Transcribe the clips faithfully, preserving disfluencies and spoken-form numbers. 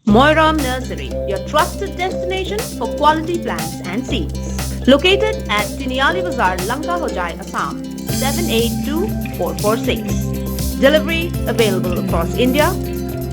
Moiram Nursery, your trusted destination for quality plants and seeds. Located at Tiniali Bazar, Lanka Hojai, Assam, seven eight two four four six. Delivery available across India.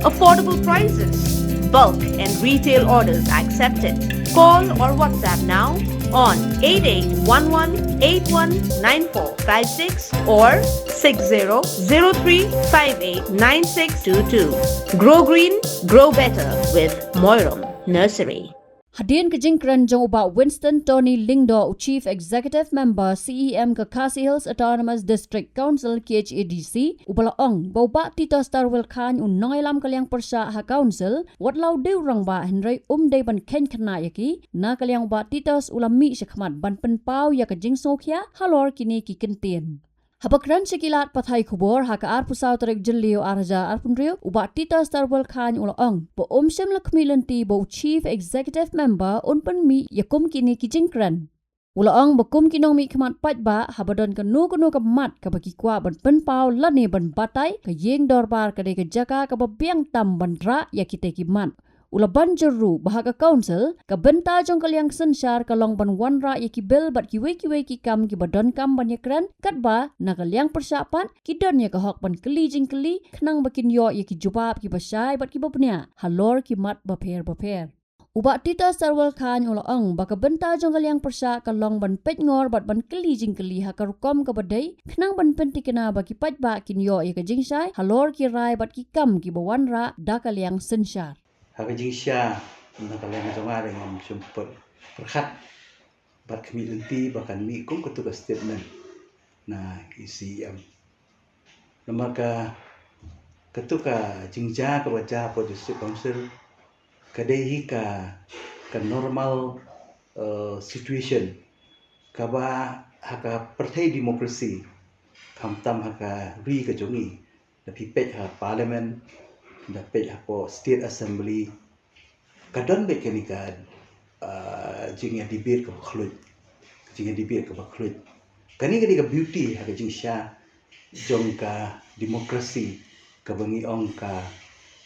Affordable prices. Bulk and retail orders accepted. Call or WhatsApp now on eight eight one one eight one nine four five six or six zero zero three five eight nine six two two. Grow green, grow better with Moiram Nursery. Hadien ka jingkren jong u Bah Winston Tony Lyngdoh, u Chief Executive Member C E M ka Khasi Hills Autonomous District Council, K H A D C, uba la ong ba u Bah Titos Tarwel Chyne u nongïalam ka liang pyrshah ha Council, wat la u dei u rangbah hynrei um dei ban kheiñ khynnah ïa ki. Na ka liang u Bah Titos u la mih shakhmat ban pynpaw ïa ka jingsngewkhia halor kine ki kyntien. Haba kren sha ki lad pathai khubor ha ka arphew saw tarik Jylliew ar hajar arphew hynriew, u Bah Titos Tarwel Chyne u la ong ba um shym la khmih lynti ba u Chief Executive Member un pynmih ïa kum kine ki jingkren. U la ong ba kum ki nongmihkhmat paidbah, haba don kano kano ka mat kaba ki kwah ban pynpaw lane ban batai, ka ïing dorbar ka dei ka jaka kaba biang tam ban rah ïa kitei ki mat. U la ban jur ruh ba ha ka Council, ka bynta jong ka liang synshar ka long ban wanrah ïa ki bill bad kiwei kiwei ki kam kiba donkam ban ïakren, katba na ka liang pyrshah pat ki don ïa ka hok ban kylli jingkylli khnang ba kin ïoh ïa ki jubab kiba shai bad kiba bniah halor ki mat bapher bapher. U Bah Titos Tarwel Chyne u la ong ba ka bynta jong ka liang pyrshah ka long ban peitngor bad ban kylli jingkylli ha ka rukom kaba dei khnang ban pyntikna ba ki paidbah kin ïoh ïa ka jingshai halor ki rai bad ki kam kiba wanrah da ka liang synshar. Ha ka jingshisha, na ka liang jong nga ruh ngam shym pyrkhat bad khmih lynti ba kan mih kum katu ka statement na i C E M. Namar ka, katu ka jingjia kaba jia hapoh District Council ka dei hi ka, ka normal, eh, situation kaba ha ka pyrthei democracy, khamtam ha ka ri ka jong ngi, da phi peit ha Parliament, da peit hapoh State Assembly, ka don beit kane ka, ah, jingïa debate kaba khluit, jingïa debate kaba khluit. Kane ka dei ka beauty ha ka jingshisha jong ka democracy, kaba ngi ong ka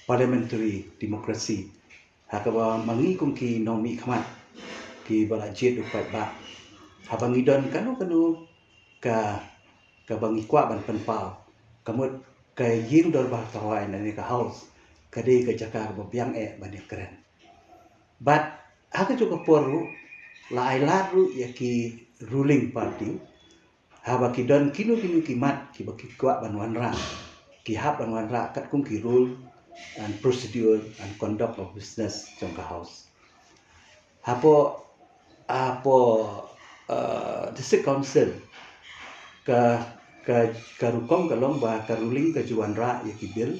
parliamentary democracy. Ha kaba ma ngi kum ki nongmihkhmat kiba la jied u paidbah, haba ngi don kano kano ka, kaba ngi kwah ban pynpaw, ka mut ka ïing dorbar tharai lane ka House ka dei ka jaka kaba biang eh ban ïakren. Bad ha kajuh ka por ruh la ai lad ruh ïa ki ruling party, haba ki don kino kino ki mat kiba ki kwah ban wanrah, ki hap ban wanrah katkum ki rule and procedure and conduct of business jong ka House. Hapoh, hapoh, eh, District Council, ka, ka, ka rukom ka long ba ka ruling ka ju wanrah ïa ki bill,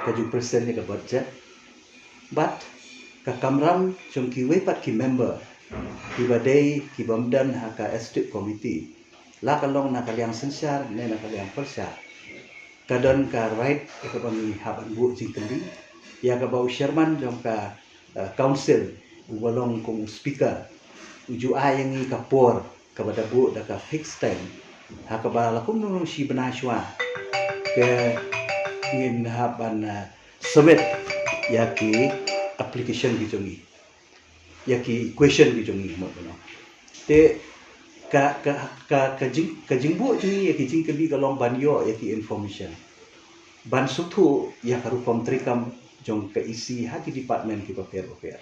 ka ju present ïa ka budget. Bad ka kamram jong kiwei pat ki member kiba dei kibym don ha ka Executive Committee, la ka long na ka liang synshar ne na ka liang pyrshah, ka don ka right ïa kaba ngi hap ban buh jingkylli, ïa kaba u chairman jong ka, eh, Council, uba long kum u speaker, u ju ai ïa ngi ka por kaba da buh da ka fixed time, ha kaba la kumno shi bnai shuwa ka ngin hap ban, eh, submit ïa ki application ki jong ngi, ïa ki question ki jong ngi, mo, no. Te ka, ka, ka, ka jing, ka jingbuh jong ngi ïa ki jingkylli ka long ban ïoh ïa ki information, ban sngewthuh ïa ka rukom treikam jong ka E C ha ki department kiba pher bapher.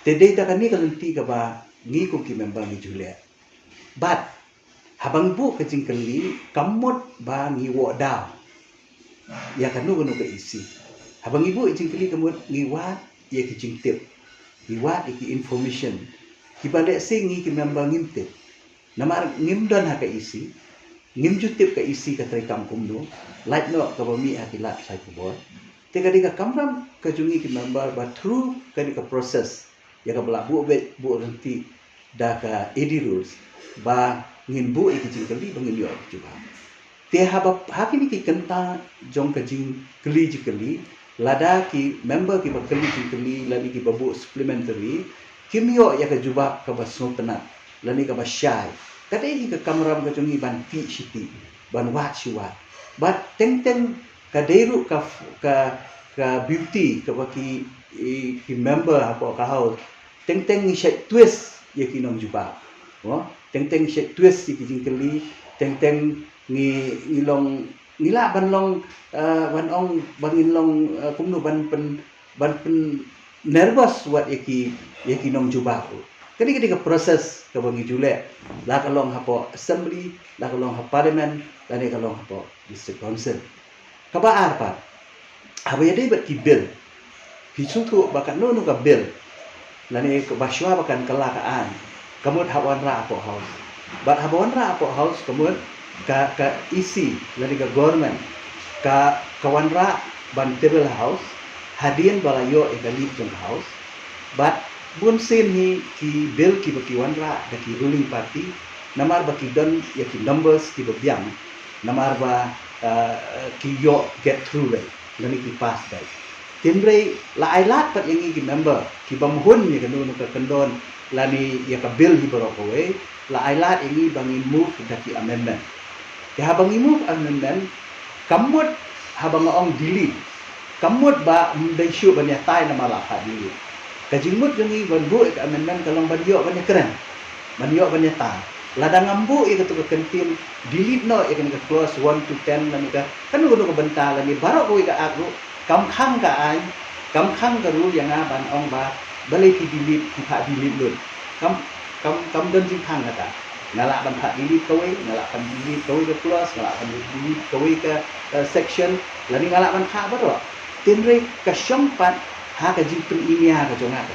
Te dei da kane ka lynti kaba ngi kum ki member ngi ju leh. Bad haba ngi buh ka jingkylli, kam mut ba ngi wad daw ïa kano kano ka E C. Haba ngi buh jingkylli ka mut ngi wad ïa ki jingtip, ngi wad ïa ki information kiba lehse ngi ki member ngim tip. Namar ngim don ha ka E C, ngim ju tip ka E C ka treikam kumno, lait noh kaba mih ha ki lad pathai khubor. Te ka dei ka kamram ka jong ngi ki member ba through kane ka process, ïa kaba la buh beit buh ryntih da ka A D rules, ba ngin buh ïa ki jingkylli ba ngin ïoh ki jubab. Te haba ha kine ki kynta jong ka jingkylli jingkylli, lada ki member kiba kylli jingkylli lane kiba buh supplementary kim ïoh ïa ka jubab kaba sngewtynnat lane kaba shai, ka dei hi ka kamram ka jong ngi ban tih shi tih, ban wad shi wad. Bad teng teng ka dei ruh ka, ka, ka beauty kaba ki i ki member hapoh ka House, teng teng ngi shait twist ïa ki nongjubab. Mo, teng teng ngi shait twist ïa ki jingkylli, teng teng ngi, ngi long, ngi lah ban long, eh, ban ong, ban ngin long, eh, kumno ban pyn, ban pyn nervous wat ïa ki, ïa ki nongjubab. Kane ka dei ka process kaba ngi ju leh, la ka long hapoh assembly, la ka long ha parliament, lane ka long hapoh district council. Kaba ar pat, haba ïadei bad ki bill, phi sngewthuh ba kano kano ka bill, lane kaba shuwa ba kan kylla ka aiñ, ka mut hap wanrah hapoh House. Bad haba wanrah hapoh House, ka mut ka, ka E C lane ka government ka, ka wanrah ban table ha House hadien ba la ïoh ïa ka leave jong ka House. Bad bun sien hi ki bill kiba ki wanrah da ki ruling party, namar ba ki don ïa ki numbers kiba biang, namar ba, eh, ki ïoh get through beit lane ki pass beit. Hynrei la ai lad pat ïa ngi ki member kiba mhun ïa kano kano ka kyndon lane ïa ka bill hi baroh kawei, la ai lad ïa ngi ba ngin move da ki amendment. Te haba ngi move amendment, ka mut haba nga ong delete, ka mut ba ym dei shuh ban ïatai namar la phah delete. Ka jingmut jong ngi ban buh ïa ka amendment ka long ban ïoh ban ïakren, ban ïoh ban ïatai. Lada ngam buh ïa katu ka kyntien, delete noh ïa kane ka clause one to ten lane ka kano kano ka bynta lane baroh kawei ka act ruh, kam khang ka aiñ, kam khang ka rule ïa nga ban ong ba balei phi delete, phi phah delete lut. Kam, kam, kam don jingkhang kata. Nga lah ban phah delete kawei, nga lah ban delete kawei ka clause, nga lah ban delete kawei ka, eh, section, lane nga lah ban phah baroh. Hynrei ka shong pat ha ka jingpynia ka jong nga.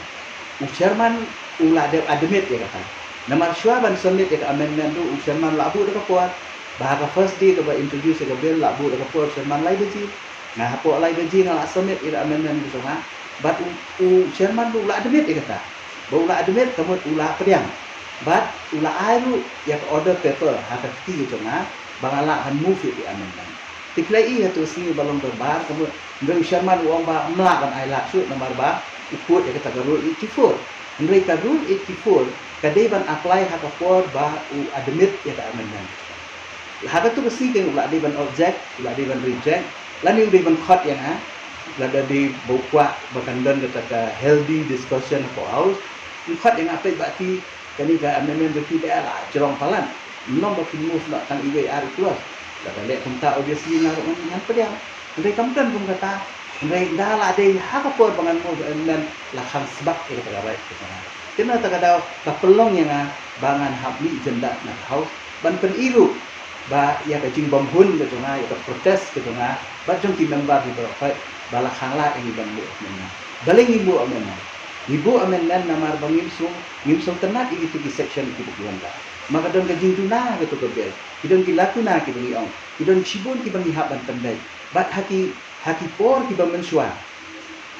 U chairman u la dep admit ïa kata. Namar shuwa ban submit ïa ka amendment ruh, u chairman la buh da ka por. Ba ha ka first day kaba introduce ïa ka bill, la buh da ka por u chairman lai baje. Nga hapoh lai baje nga la submit ïa ka amendment ka jong nga. Bad u, u chairman ruh u la admit ïa kata. Ba u la admit ka mut u la pdiang. Bad u la ai ruh ïa ka order paper ha ka kti ka jong nga ba nga lah ban move ïa ka amendment. Te phi la i ha tu sngi ba long dorbar, ka mut hynrei u chairman u ong ba ym lah ban ai lad shuh namar ba u quote ïa kata ka rule eighty-four. Hynrei ka rule eighty-four ka dei ban apply ha ka por ba u admit ïa ka amendment. Ha katu ka sngi kein u la dei ban object, u la dei ban reject, lane u dei ban khot ïa nga, lada dei ba u kwah ba kan don kata ka healthy discussion hapoh House, u khot ïa nga, peit Bah T, kane ka amendment ba phi leh la jrong palat. Ym long ba phin move noh tang iwei i ar i clause. Lada leh kumta obviously nga ruh ngan, ngan pdiang. Hynrei kam don kum kata. Hynrei lada la dei ha ka por ba ngan move amendment la khang sbak ïa kata ka right ka jong nga. Te na kata ka daw ka pynlong ïa nga ba ngan hap mih jyndat na ka House ban pyni ruh ba ïa ka jingbymhun ka jong nga, ïa ka protest ka jong nga bad jong ki member hi baroh khoit ba la khang lad ïa ngi ban move amendment. Balei ngi move amendment? Ngi move amendment namar ba ngim sngewtynnat ïa kitu ki section kiba ki wanrah. Ma ka don ka jingduna ha katu ka bill, ki don ki lacuna kiba ngi ong, ki don shibun kiba ngi hap ban pyndait. Bad ha ki, ha ki por kiba mynshuwa,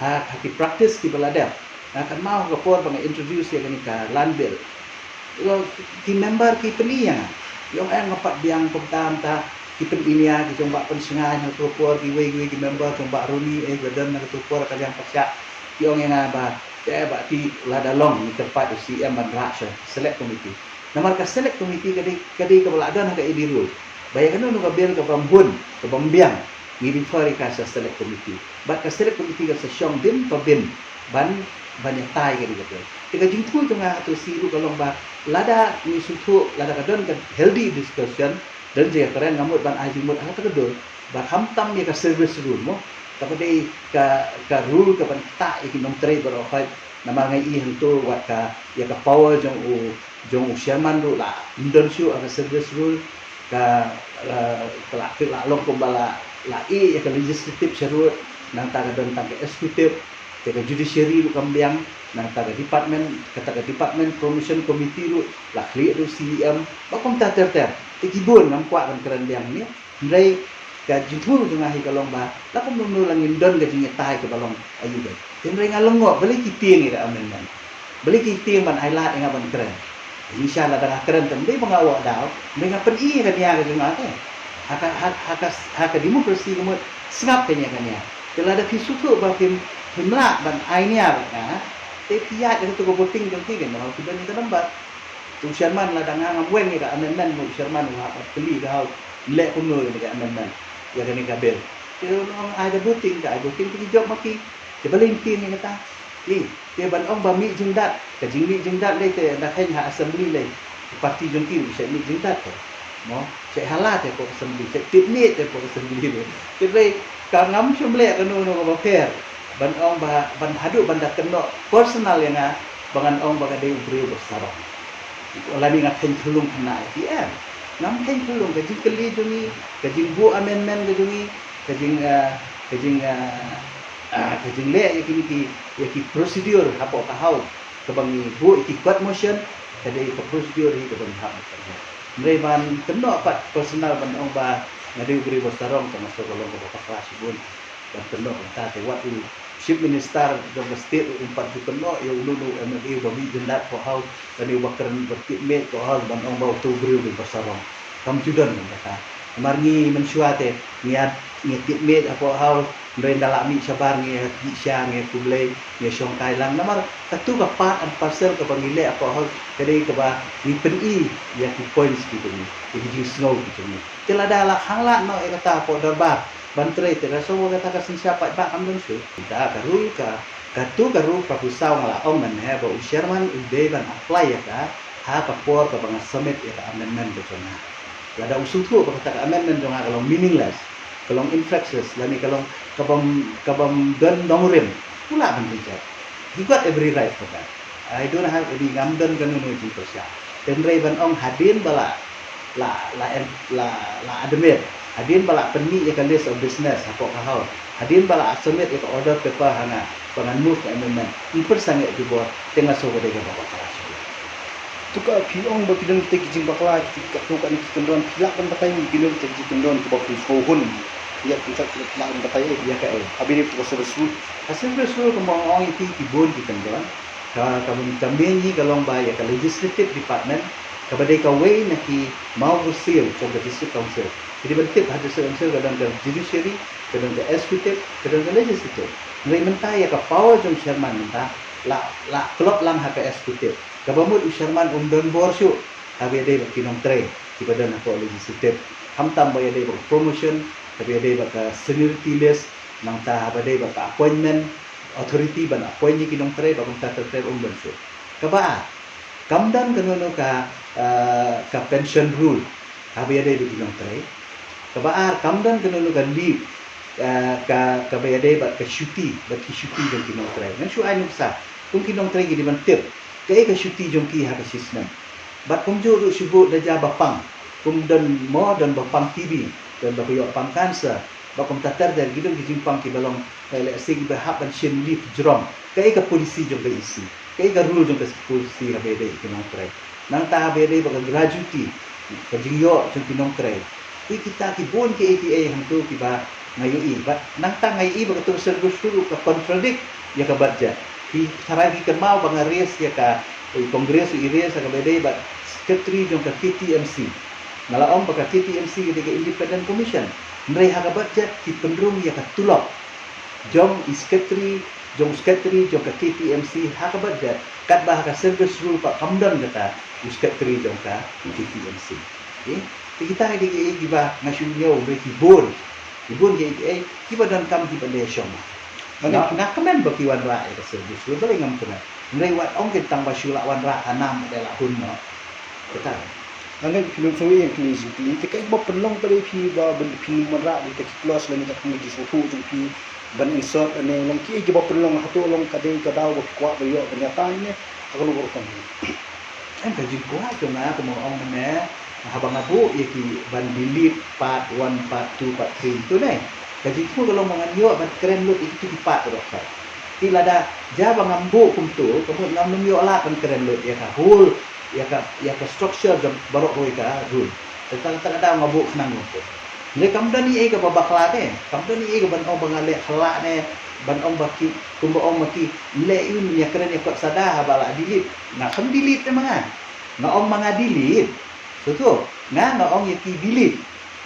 ha, ha ki practice kiba la dep, nga kynmaw ha ka por ba nga introduce ïa kane ka land bill, ki member ki pyni ïa nga. Ki ong, eh, ngam pat biang kumta, mynta ki pyni ïa nga, ki jong Bah Pynsngain ha katu ka por, kiwei kiwei ki member jong Bah Runi, eh, ba don ha katu ka por ka liang pyrshah. Ki ong ïa nga ba, eh, Bah T, lada long ngi kyrpad ïa u C M ban rah sha Select Committee. Namar ka Select Committee ka dei, ka dei kaba la don ha ka A D rule ba ïa kano kano ka bill kaba ym hun, kaba ym biang, ngi refer ïa ka sha Select Committee. Bad ka Select Committee kan sa shong byn pa byn ban, ban ïatai ïa kane ka bill. Te ka jingthmu jong nga ha tu shi ruh ka long ba lada ngi sngewthuh, lada ka don ka healthy discussion, don jingïakren, nga mut ban ai jingmut ha kata ka dur ba khamtam ïa ka service rule mo, kaba dei ka, ka rule kaban ktah ïa ki nongtrei baroh khoit. Namar nga i hangto wat ka, ïa ka power jong u, jong u chairman ruh la ym don shuh ha ka service rule. Ka, eh, ka la, ka la long kumba la, la ïeh ïa ka legislative sha rud, nangta ka don tang ka executive, te ka judiciary ruh kam biang, nangta ka department, kata ka department promotion committee ruh la khlieh da u C E M, ba kumta ter ter. Te ki bun, ngam kwah ban kren biang ne. Hynrei ka jingthmu jong nga hi ka long ba la kumno kumno la ngin don ka jingïatai kaba long aïu beit. Hynrei nga lyngngoh balei ki tieng ïa ka amendment. Balei ki tieng ban ai lad ïa nga ban kren. Ngi sha lada nga kren te ym dei ba nga wad daw, hynrei nga pyni ïa ka nia ka jong nga te. Ha ka, ha, ha ka, ha ka democracy ka mut sngap ka nia ka nia. Te lada phi sngewthuh ba phim, phim lah ban ai nia bad nga, te phi ïaid ïa katu ka voting jong phi, kan ong phi don ïa ka number. Tu chairman, lada nga ngam weng ïa ka amendment, u chairman u hap ban kylli ka House, leh kumno ïa ka amendment, ïa kane ka bill. Te u ong ai da voting, ka ai voting, te ki jop ma ki. Te balei ym tieng ïa kata? Te ban ong ba mih jingdat, ka jingmih jingdat lei te da kheiñ ha assembly lei. Parti jong ki u shait mih jingdat te. Mo, shait hala te hapoh assembly, shait tipmih te hapoh assembly te. Te lei ka ngam shym leh kano kano kaba pher. Ban ong ba, ban haduh ban da kynnoh personal ïa nga, ba ngan ong ba nga dei u briew ba sarong. Lane nga kheiñ khyllung khynnah ïa ki, em. Ngam kheiñ khyllung, ka jingkylli jong ngi, ka jingbuh amendment ka jong ngi, ka jing, ah, ka jing, ah, ah, ka jingleh ïa kine ki, ïa ki procedure hapoh ka House, kaba ngi buh ïa ki court motion, ka dei ka procedure hi kaba ngi hap ban leh. Hynrei ban kynnoh pat personal ban ong ba nga dei u briew ba sarong, tang nga sngew ka long kaba bakla shibun. Ban kynnoh kumta te, wat u Chief Minister jong ka state um pat ju kynnoh ïa uno uno u MLA uba mih jingdat hapoh House, lane uba kren, uba tipmih hapoh House ban ong ba uto u briew uba sarong. Kam ju don kata. Namar ngi mynshuwa te ngi ïa, ngi tipmih hapoh House, hynrei ynda la mih shabar ngi ïa, ngi ïa khublei, ngi ïa shongkai lang. Namar kato ka part and parcel kaba ngi leh hapoh House, ka dei kaba ngi pyni ïa ki points ki jong ngi, ïa ki jingsngew ki jong ngi. Te lada la khang lad noh ïa kata hapoh dorbar ban trei, te lada shuh kata ka synshar paidbah kam don shuh. Kata ka rule ka, kato ka rule ka phew saw nga la ong mynne ba u chairman u dei ban apply ïa ka ha ka por kaba nga submit ïa ka amendment ka jong nga. Lada u sngewthuh ba kata ka amendment jong nga ka long meaningless, ka long infractious, lane ka long kabym, kabym don nongrim, u lah ban reject. He got every right for that. I don't have any, ngam don kano kano jingpyrshah. Hynrei ban ong hadien ba la, la, la, la, la admit, hadien ba la pynmih ïa ka list of business hapoh ka House, hadien ba la submit ïa ka order paper ha nga ba ngan move ka amendment, ym pyrsangeh jubor, te nga sngew ka dei kaba bakla shibun. To ka phi ong ba phi don kita ki jingbakla, kita ki katto katne ki kyndon, phi lah ban batai, phi don kita ki kyndon kiba phi sngewhun. Ïa, phi lah ban batai, eh. Ïa kaei? Haba ïadei bad ka service rule. Ka service rule kumba nga ong ïa phi, ki bun ki kyndon. Ka, ka, ka main hi ka long ba ïa ka legislative department, kaba dei kawei na ki mawbyrsiew jong ka district council, ka dei ban tip ha district council ka don ka judiciary, ka don ka executive, ka don ka legislative. Hynrei mynta ïa ka power jong chairman mynta la, la klop lang ha ka executive. Kaba mut u chairman um don bor shuh haba ïadei bad ki nongtrei kiba don hapoh legislative. Khamtam ba ïadei bad promotion, haba ïadei bad ka seniority list, nangta haba ïadei bad ka appointment, authority ban appoint ïa ki nongtrei, ba kumta ter ter um don shuh. Kaba ar, kam don kano kano ka, eh, ka pension rule haba ïadei bad ki nongtrei. Kaba ar, kam don kano kano ka leave, eh, ka, kaba ïadei bad ka shuti, bad ki shuti jong ki nongtrei. Ngan shu ai nuksa, kum ki nongtrei ki dei ban tip kaei ka shuti jong ki ha ka shi snem. Bad kumjuh ruh shibun da jia ba pang, kum don mo, don ba pang T B, don ba ïoh pang cancer, ba kumta ter ter, ki don ki jingpang kiba long, eh, lehse kiba hap ban shim leave jrong. Kaei ka policy jong ka E C, kaei ka rule jong ka policy haba ïadei ki nongtrei. Nangta haba ïadei bad ka gratuity, ka jingïoh jong ki nongtrei. Ki kita ki bun kiei kiei hangto kiba nga ïohi. Bad nangta nga ïohi ba kato ka service rule ka contradict ïa ka budget. Ki tharai ki kynmaw ba nga raise ïa ka, eh, Congress i raise ïa kaba ïadei bad secretary jong ka K T M C. Nga la ong ba ka K T M C ka dei ka independent commission. Hynrei ha ka budget ki pynrung ïa ka tulop jong i secretary, jong secretary jong ka K T M C ha ka budget, katba ha ka service rule pat kam don kata u secretary jong ka K T M C. Okay? Te kita ki dei kiei kiba nga shu ñiew, hynrei ki bun, ki bun kiei kiei kiba donkam kiba leh shong. Nga, nga kmen ba ki wanrah ïa ka service rule, balei ngam kmen? Hynrei wat ong kin tang ba shu lah wanrah, ka nam ba dei lah hun noh. Kata. Nga ngeit phi long sngewthuh ïa kine ki jingkylli. Te kaei ba pynlong pat ïa phi ba ban phi wanrah ïa kita ki clause lane kita ki sngewthuh jong phi ban insert lane long kiei kiba pynlong, hato long ka dei ka daw ba phi kwah ba ïoh ban ïatai ne ha ka lum rukom? Em, ka jingkwah jong nga, kumba nga ong mynne, haba nga buh ïa ki ban delete part one, part two, part three tu ne, ka jingkwah ka long ba ngan ïoh ban kren lut ïa kitu ki part ruh. Te lada jia ba ngam buh kumtu, ka mut ngam nym ïoh lad ban kren lut ïa ka whole, ïa ka, ïa ka structure jong baroh kawei ka rule. Te tang, tang ka daw nga buh khnang kumtu. Hynrei kam don ei ei kaba bakla te, kam don ei ei kaban ong ba nga leh khyllah ne, ban ong ba ki, kumba ong ma ki, leh ïa u ïa kren ïa kot sada haba la delete. Nga kam delete te ma nga. Nga ong ma nga delete. Sngewthuh, nga, nga ong ïa ki delete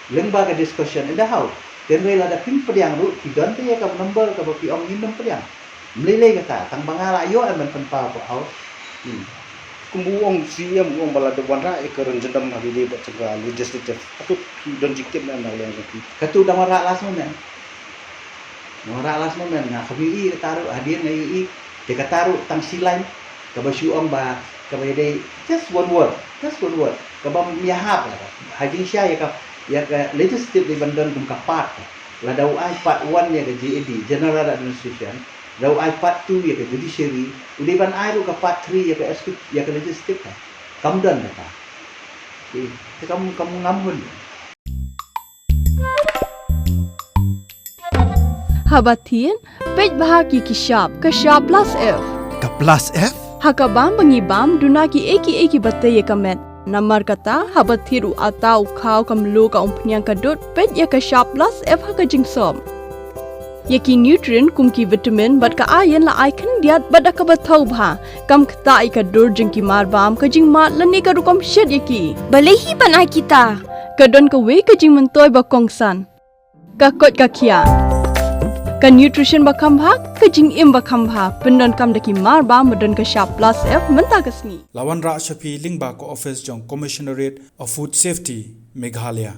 lyngba ka discussion in the House. Te hynrei lada phim pdiang ruh, ki don te ïa ka number kaba phi ong ngin nym pdiang. Ym lei lei kata, tang ba nga la ïoh em ban pynpaw hapoh House. Hmm. Kumba u ong C E M, u ong ba la dep wanrah ïa ka rynjyndam haba ïadei bad jong ka legislative. Hato phi don jingtip ne em na ka liang jong phi? Katu dang wanrah last moment. Nongrah last moment nga kaba ïohi kata ruh, hadien nga ïohi te kata ruh tang shi lain kaba shu ong ba kaba dei just one word, just one word kaba ym ïahap. Ha jingshisha ïa ka, ïa ka legislative dei ban don kum ka part. Lada u ai part one ïa ka G A D, General Administration, lada u ai part two ïa ka judiciary, u dei ban ai ruh ka part three ïa ka executive, ïa ka legislative. Kam don kata. Te kam, kam ngam hun. Haba thied, peit bha ki ki shap, ka shap plus F. Ka plus F? Ha ka bam ba ngi bam, duna ki ei ki ei kiba tei ïa ka met. Namar kata, haba thied u atta, u khaw, ka mluh, ka umphniang, ka dud, peit ïa ka shap plus F ha ka jingsop. Ïa ki nutrient kum ki vitamin bad ka iron la ai khyndiat bad da kaba thaw bha. Kam ktah ïa ka dur jong ki mar bam, ka jingmad lane ka rukom shet ïa ki. Balei hi ban ai kita? Ka don kawei ka jingmyntoi ba kongsan. Ka koit ka khiah. Ka nutrition ba kham bha, ka jingim ba kham bha. Pyndonkam da ki mar bam ba don ka shap plus F mynta ka sngi. La wanrah sha phi lyngba ka office jong Commissionerate of Food Safety, Meghalaya.